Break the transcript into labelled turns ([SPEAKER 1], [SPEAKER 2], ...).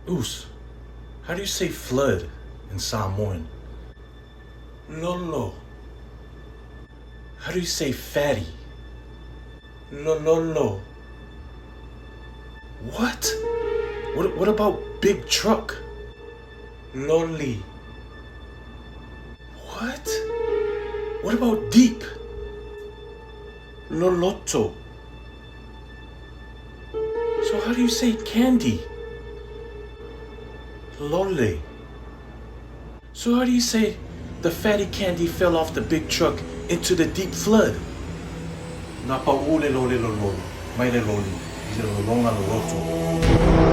[SPEAKER 1] Oos, how do you say flood in Samoan? Lolo. How do you say fatty? Lololo. What? What, what about big truck? Loli. What? What about deep? Loloto. So how do you say candy? Lole. So how do you say the fatty candy fell off the big truck into the deep flood? Na paʻū le lole lololo mai le loli i le lologa loloto.